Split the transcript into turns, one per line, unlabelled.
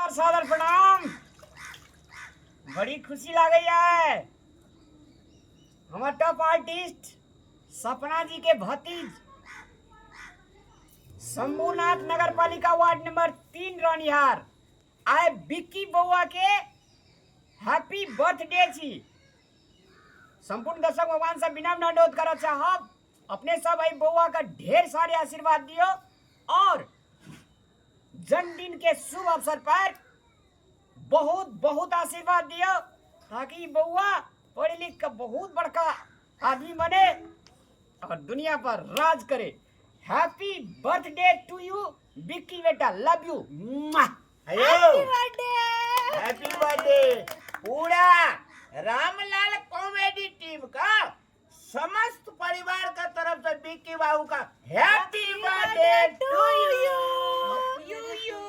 नमस्कार, सादर प्रणाम। बड़ी खुशी लागैया हमर टॉप आर्टिस्ट सपना जी के भतीज शंभुनाथ नगर पालिका वार्ड नंबर 3 रनिहार आइ बिक्की बौआ के हैप्पी बर्थडे छी। संपूर्ण दर्शक भगवान से विनम्र अनुरोध करऽ चाहब, अपने सब एहि बौआ के ढेर सारे आशीर्वाद दियो और जन्मदिन के शुभ अवसर पर बहुत बहुत आशीर्वाद दियो ताकि बौआ पढ़ लिख के बहुत बड़का आदमी बने और दुनिया पर राज करे। Happy birthday to you Vicky बेटा, love you.
Happy birthday, happy birthday. पूरा रामलाल कॉमेडी टीम का समस्त परिवार का तरफ से विक्की बाबू का happy birthday to you.
You you.